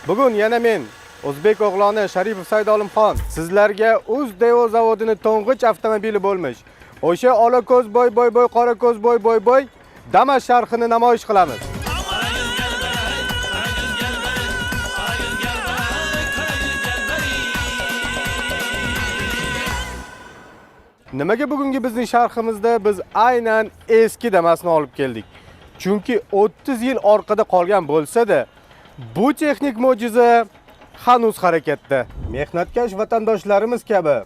Bugun yana men, o'zbek o'g'loni Sharipov Saidolimxon sizlarga UzDaewoo zavodini to'ng'ich avtomobili bo'lmish o'sha ola ko'z boy boy boy qora ko'z boy boy boy Damas sharhini namoyish qilamiz. Nimaga bugungi bizning sharhimizda biz aynan eski Damasni olib keldik? Chunki 30 yil orqada qolgan bo'lsa-da, bu texnik mo'jiza hanuz harakatda. Mehnatkash vatandoshlarimiz kabi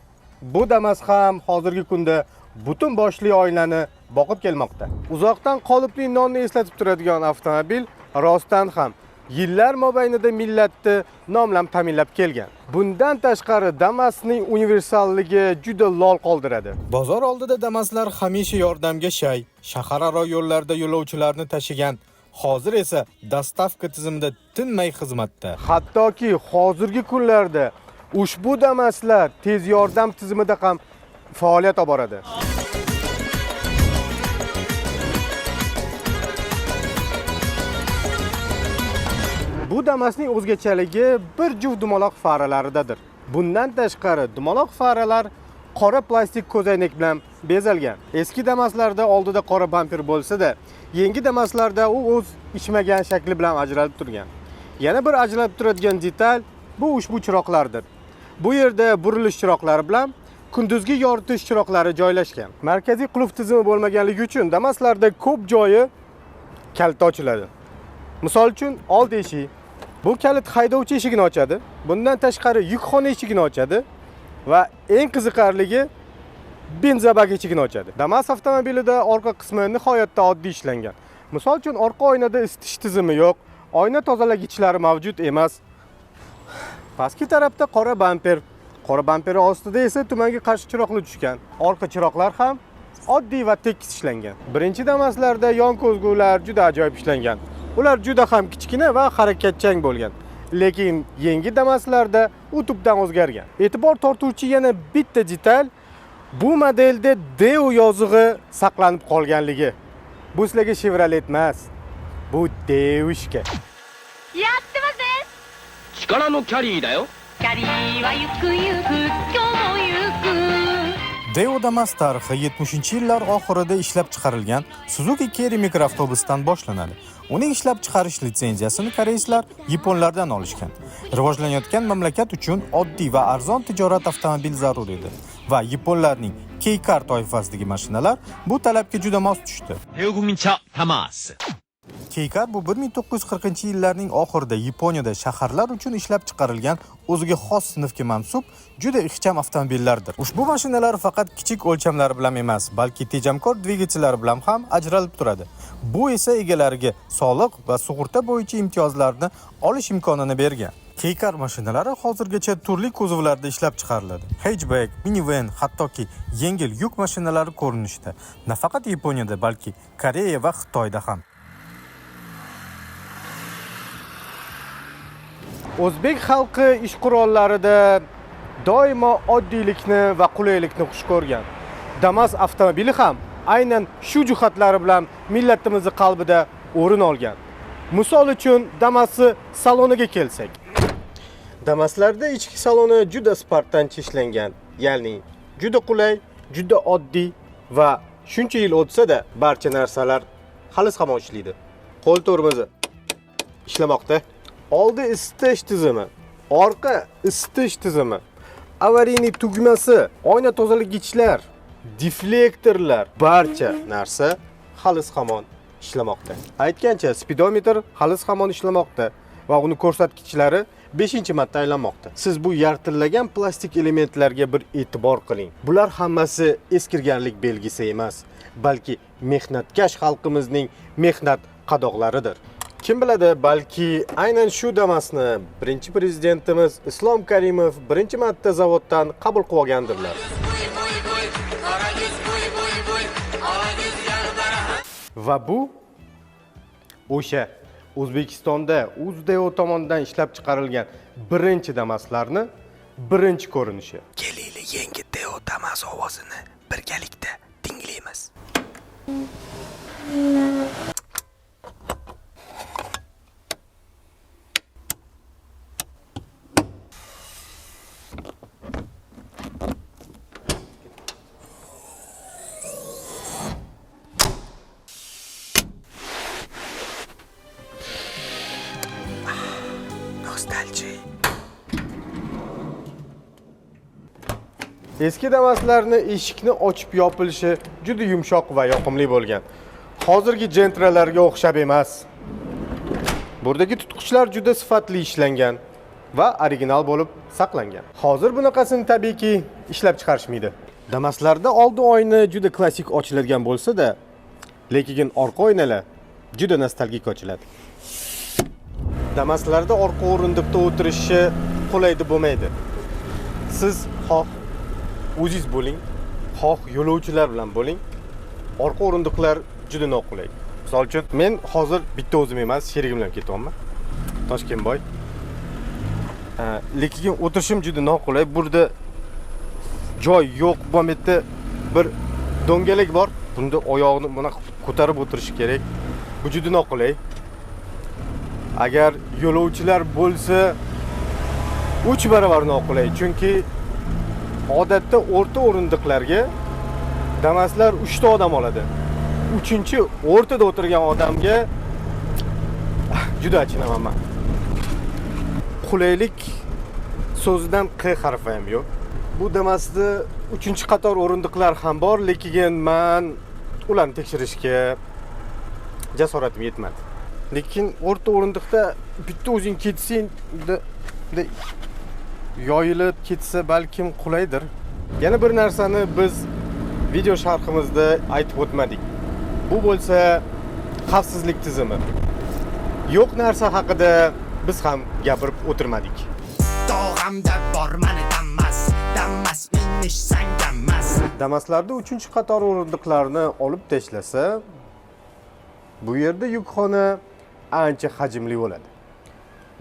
bu Damas ham hozirgi kunda butun boshli oilani boqib kelmoqda. Uzoqdan qolipli nonni eslatib turadigan avtomobil rostdan ham yillar mobaynida millatni nomlam ta'minlab kelgan. Bundan tashqari Damasning universalligi juda lol qoldiradi. Bozor oldida Damaslar hamisha yordamga shay, shahararo yo'llarda yo'lovchilarni tashigan. Hozir esa dostavka tizimida tinmay xizmatda. Hattoki hozirgi kunlarda ushbu Damaslar tez yordam tizimida ham faoliyat olib boradi. Bu Damasning o'zgachaligi bir juft dumaloq faralaridadir. Bundan tashqari dumaloq faralar qora plastik ko'zoynak bilan bezalgan. Eski Damaslarda oldida qora bamper bo'lsa-da, yangi Damaslarda u o'z ichmagan shakli bilan ajralib turgan. Yana bir ajralib turadigan detal bu ushbu chiroqlardir. Bu yerda burilish chiroqlari bilan kunduzgi yoritish chiroqlari joylashgan. Markaziy qulf tizimi bo'lmaganligi uchun Damaslarda ko'p joyi kalta ochiladi. Misol uchun old eshik. Bu kalit haydovchi eshigini ochadi. Bundan tashqari yukxona eshigini ochadi va eng qiziqarligi benzobak eshigini ochadi. Damas avtomobilida orqa qismi nihoyatda oddiy ishlangan. Misol uchun orqa oynada isitish tizimi yo'q, oyna tozalagichlari mavjud emas. Pastki tarafda qora bamper, qora bamperi ostida esa tumanga qarshi chiroqli tushgan. Orqa chiroqlar ham oddiy va tekis ishlangan. Birinchi Damaslarda yon ko'zgular juda ajoyib ishlangan. Ular juda ham kichkina va harakatchan bo'lgan. Lekin yangi Damaslarda u tubdan o'zgargan. E'tibor tortuvchi yana bitta detal bu modelda Daewoo yozug'i saqlanib qolganligi. Bu sizlarga Chevrolet emas, bu Daewoo'shka. やってますです力のキャリーだよキャリーは行く行く今日も行く Daewoo Damas tarixi 70-yillar oxirida ishlab chiqarilgan Suzuki Carry mikroavtobusidan boshlanadi. Uning ishlab chiqarish litsenziyasini koreyslar yaponlardan olishgan. Rivojlanayotgan mamlakat uchun oddiy va arzon tijorat avtomobil zarur edi va yaponlarning Kei-car toifasidagi mashinalar bu talabga juda mos tushdi. 대우국민차 다마스 Kei-car bu 1940-yillarning oxirida Yaponiyada shaharlar uchun ishlab chiqarilgan o'ziga xos sinfga mansub juda ixcham avtomobillardir. Ushbu mashinalar faqat kichik o'lchamlari bilan emas, balki tejamkor dvigatellari bilan ham ajralib turadi. Bu esa egalariga soliq va sug'urta bo'yicha imtiyozlarni olish imkonini bergan. Kei-car mashinalari hozirgacha turli kuzovlarda ishlab chiqariladi. Hatchback, minivan, hattoki yengil yuk mashinalari ko'rinishida nafaqat Yaponiyada, balki Koreya va Xitoyda ham. O'zbek xalqi ish qurollarida doimo oddiylikni va qulaylikni xush ko'rgan. Damas avtomobili ham aynan shu jihatlari bilan millatimizni qalbida o'rin olgan. Misol uchun Damas'i saloniga kelsak. Damaslarda ichki saloni juda spartancha ishlangan, ya'ni juda qulay, juda oddiy va shuncha yil o'tsa-da barcha narsalar hali hamon ishlaydi. Qo'l tormozi ishlamoqda. Oldi isitish tizimi, orqa isitish tizimi, avariyniy tugmasi, oyna tozalagichlar, deflektorlar, barcha narsa hali hamon ishlamoqda. Aytgancha, spidometr hali hamon ishlamoqda va uni ko'rsatkichlari 5-marta aylanmoqda. Siz bu yartillagan plastik elementlarga bir e'tibor qiling. Bular hammasi eskirganlik belgisi emas, balki mehnatkash xalqimizning mehnat qadoqlaridir. Kim biladi, balki aynan shu Damasni birinchi prezidentimiz Islom Karimov birinchi marta zavoddan qabul qilib olgandirlar. Va bu o'sha O'zbekistonda UzDaewoo tomonidan ishlab chiqarilgan birinchi Damaslarni birinchi ko'rinishi. Kelinglar, yangi Daewoo Damas ovozini birgalikda tinglaymiz. Молчи. Eski Damaslarni eshikni ochib yopilishi juda yumshoq va yoqimli bo'lgan. Hozirgi Gentralarga o'xshab emas. Burdagi tutqichlar juda sifatli ishlangan va original bo'lib saqlangan. Hozir bunaqasini tabiiyki ishlab chiqarishmaydi. Damaslarda oldi oyna juda klassik ochiladigan bo'lsa-da, lekin orqa oynalar juda nostalgik ochiladi. Damaslarda orqa o'rindiqda o'tirishi qulay deb bo'lmaydi. Siz xoh o'zingiz bo'ling, xoh yo'lovchilar bilan bo'ling, orqa o'rindiqlar juda noqulay. Misol uchun, men hozir bitta o'zim emas, sherigim bilan ketyapman. Toshkentboy. Lekin o'tirishim juda noqulay. Burada joy yo'q. Bu yerda bir do'ngalak bor. Bunda oyog'ini bunaqa ko'tarib o'tirish kerak. Bu juda noqulay. Agar yo'lovchilar bo'lsa 3 barobar noqulay, chunki odatda o'rta o'rindiqlarga Damaslar 3 ta odam oladi. 3-chi o'rtada o'tirgan odamga juda achinaman men. Qulaylik so'zidan Q harfi ham yo'q. Bu Damasda 3-qator o'rindiqlar ham bor, lekin men ularni tekshirishga jasoratim yetmadi. Lekin o'rta o'rindiqda bitta o'zing ketsang, bunday yoyilib ketsa balkim qulaydir. Yana bir narsani biz video sharhimizda aytib o'tmadik. Bu bo'lsa xavfsizlik tizimi. Yo'q narsa haqida biz ham gapirib o'tirmadik. Tog'amda bor mani Damas, Damas minishsang Damas. Damaslarda 3-qator o'rindiqlarni olib tashlasa, bu yerda yukxona ancha hajmli bo'ladi.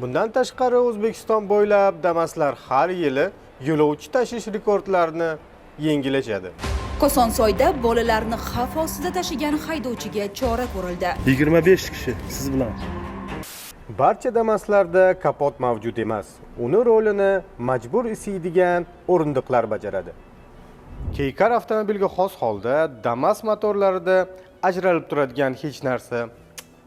Bundan tashqari O'zbekiston bo'ylab Damaslar har yili yo'lovchi tashish rekordlarini yengilashadi. Kosonsoyda bolalarni xavf ostida tashigan haydovchiga chora ko'rildi. 25 kishi siz bilan. Barcha Damaslarda kapot mavjud emas. Uni rolini majbur isiydigan o'rindiqlar bajaradi. Keycar avtomobilga xos holda Damas motorlarida ajralib turadigan hech narsa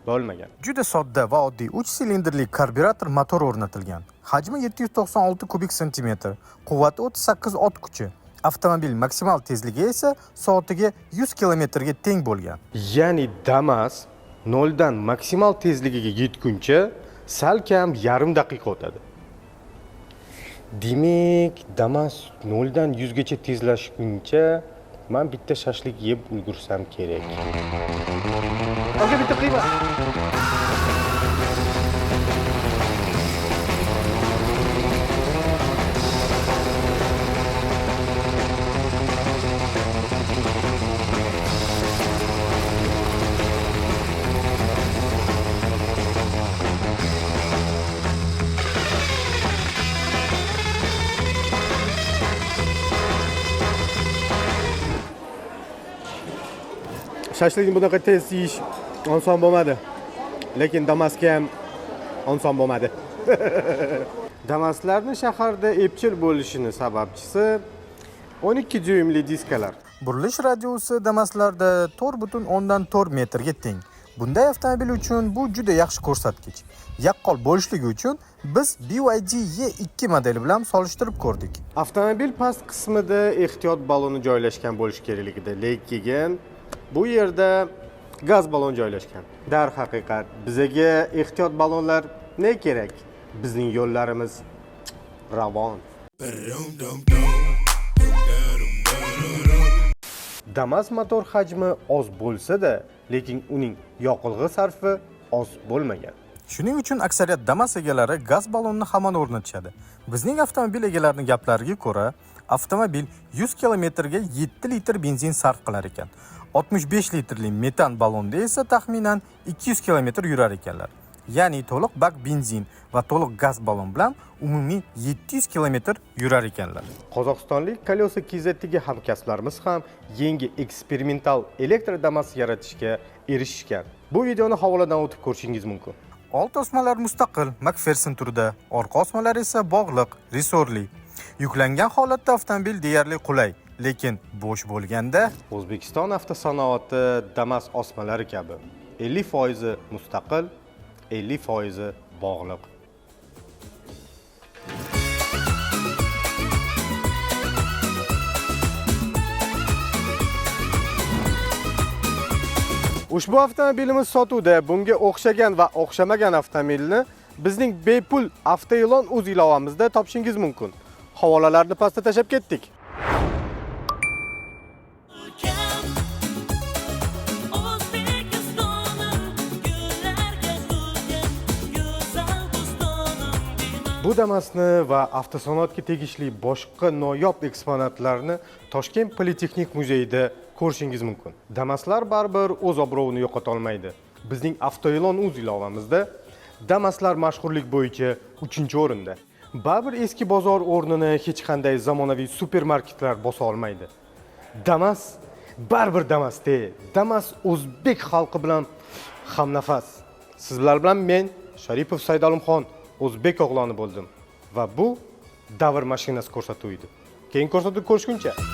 bo'lmagan. Juda sodda va oddiy 3 silindrli karbyurator motor o'rnatilgan. Hajmi 796 kubik santimetr, quvvati 38 ot kuchi. Avtomobil maksimal tezligi esa soatiga 100 kilometrga teng bo'lgan. Ya'ni Damas noldan maksimal tezligiga yetguncha salkam yarim daqiqa o'tadi. Demak, Damas noldan yuzgacha tezlashguncha men bitta shashlik yeb ulgursam kerak. Aka, bitta qiyma. Shashlikni bunaqa tez yeyish oson bo'lmadi. Lekin Damasga ham oson bo'lmadi. Damaslarni shaharda epchil bo'lishini sababchisi 12 dyuymli diskalar. Burilish radiusi Damaslarda 4.4 metrga teng. Bunday avtomobil uchun bu juda yaxshi ko'rsatkich. Yaqqol bo'lishligi uchun biz BYD E2 modeli bilan solishtirib ko'rdik. Avtomobil past qismida ehtiyot baloni joylashgan bo'lishi kerakligida, lekin bu yerda gaz balon joylashgan. Darhaqiqat, bizaga ehtiyot balonlar ne kerak? Bizning yo'llarimiz ravon. Damas motor hajmi oz bo'lsa-da, lekin uning yoqilg'i sarfi oz bo'lmagan. Shuning uchun aksariyat Damas egalari gaz ballonni hamon o'rnatishadi. Bizning avtomobil egalarining gaplariga ko'ra, avtomobil 100 kilometrga 7 litr benzin sarf qilar ekan. 65 litrli metan ballonda esa taxminan 200 kilometr yurar ekanlar. Ya'ni to'liq bak benzin va to'liq gaz ballon bilan umumiy 700 kilometr yurar ekanlar. Qozog'istonlik Kolesa KZ'dagi hamkasblarimiz ham yangi eksperimental elektr Damas yaratishga erishishgan. Bu videoni havoladan o'tib ko'rishingiz mumkin. Old osmalar mustaqil McPherson turida, orqa osmalar esa bog'liq, resorli. Yuklangan holatda avtomobil deyarli qulay, lekin bo'sh bo'lganda O'zbekiston avtosanoati Damas osmalari kabi 50% mustaqil, 50% bog'liq. Ushbu avtomobilimiz sotuvda. Bunga o'xshagan va o'xshamagan avtomobilni bizning bepul avtoelon uz ilovamizda topishingiz mumkin. Havolalarni pastda tashlab ketdik. Bu Damas'ni va avtosanoatga tegishli boshqa noyob eksponatlarni Toshkent Politexnik muzeyida ko'rishingiz mumkin. Damaslar baribir o'z obro'ini yo'qota olmaydi. Bizning Avtoelon uz ilovamizda Damaslar mashhurlik bo'yicha 3-o'rinda. Baribir eski bozor o'rnini hech qanday zamonaviy supermarketlar bosa olmaydi. Damas baribir Damas de. Damas o'zbek xalqi bilan hamnafas. Sizlar bilan men Sharipov Saidalumxon o'zbek o'g'loni bo'ldim va bu Davr mashinasi ko'rsatuvi edi. Keyin ko'rsatuvda ko'rishguncha.